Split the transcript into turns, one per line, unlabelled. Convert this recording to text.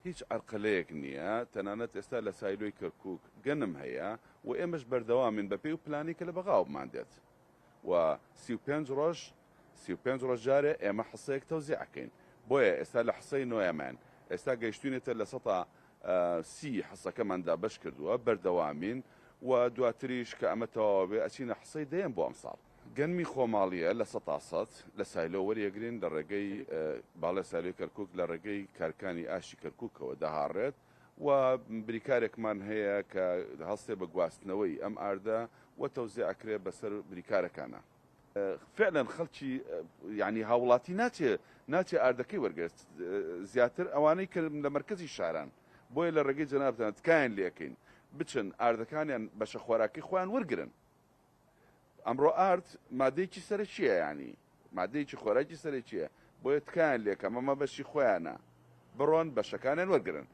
هیچ عەرقەلەیەک نییە، تەنانەت ئێستا لە سایلۆی کەرکووک گەنم هەیە و ئێمەش بەردەوامین بەپێی ئەو پلانەی کە لە بەغاوە بمان دێت و 35 ڕۆژ 35 ڕۆژ جارێ ئێمە حسەیەک تەوزیع ئەکەین. بۆیە ئێستا لە حسەی نۆیەمان ئێستا گەیشتوینەتە 30% حسەکەمان دابەش کردووە، بەردەوامین و دواتریش کە ئەمە تەواو بێ ئەچینە حسەی دەیەم بۆ ئەمساڵ. گەنمی خۆماڵییە 100% لە سایلۆ وەریەگرین لە ڕێگەی باڵێ سایلۆی کەرکوک لە ڕێگەی کارکانی ئاشی کەرکوکەوە دەهاڕێت و بریکارێکمان هەیە کە هەڵسێ بە گواستنەوەی ئەم ئاردە و تەوزیع ئەکرێ بەسەر بریکارەکانا. فعلا خەڵکی یانی هاوڵاتی ناچێ ناچێ ئاردەکەی وەرگرێت زیاتر ئەوانەی کە لە مەرکەزی شاران بۆیە لە ڕێگەی جەنابتان تکایان لێکەین بچن ئاردەکانیان بەشە خۆراکی خۆیان وەرگرن. ئەمڕۆ ئارد مادەیەکی سەرەکییە یانی مادەیەکی خۆراکی سەرەکییە بۆیە تکایان لێکەم ئەمە بەشی خۆیانە بڕۆن بەشەکانیان وەرگرن.